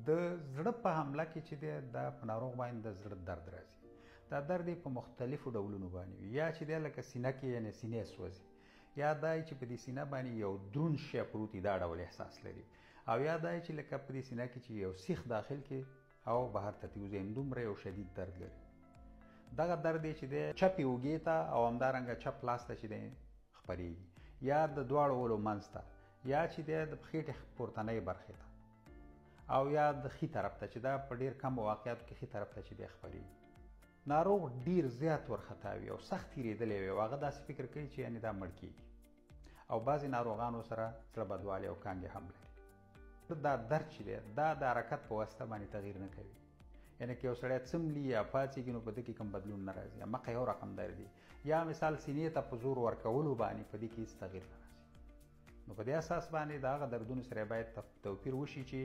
د زړه په حمله کې چې دی دا په ناروغ باندې د زړه درد راځي. دا درد په مختلفو ډولونو باندې وي، یا چې دی لکه سینه کې یعنې سینې سوځي، یا دا چې په دې سینه باندې یو دروند شی پروت وي، دا ډول احساس لري، او یا دا چې لکه په دې سینه کې چې یو سیخ داخل کې او بهر ته ترې وځي، همدومره یو شدید درد لري. دغه درد چې دی چپې اوږې ته او همدارنګه چپ لاس ته چې دی خپرېږي، یا د دواړو ولو منځ ته، یا چې دی د خېټې پورتنۍ برخې ته، او یا د ښي طرف ته چې دا په ډېر کم واقعاتو کې ښي طرف ته چې دی خپرېږي. ناروغ ډېر زیات ورخطا وي او سخت تېرېدلی وي او هغه داسې فکر کوي چې یعنې دا مړ کېږي، او بعضې ناروغانو سره زړه بدوالی او کانګې هم لري. دا درد چې دی دا د حرکت په واسطه باندې تغییر نه کوي، یعنې که یو سړی څملي یا پاڅېږي نو په ده کې کوم بدلون نه راځي، مخه یو رقم درد دی، یا مثال سینې ته په زور ورکولو باندې په دې کې هېڅ تغییر نه راځي. نو په دې اساس باندې د هغه دردونو سره باید توپیر وشي چې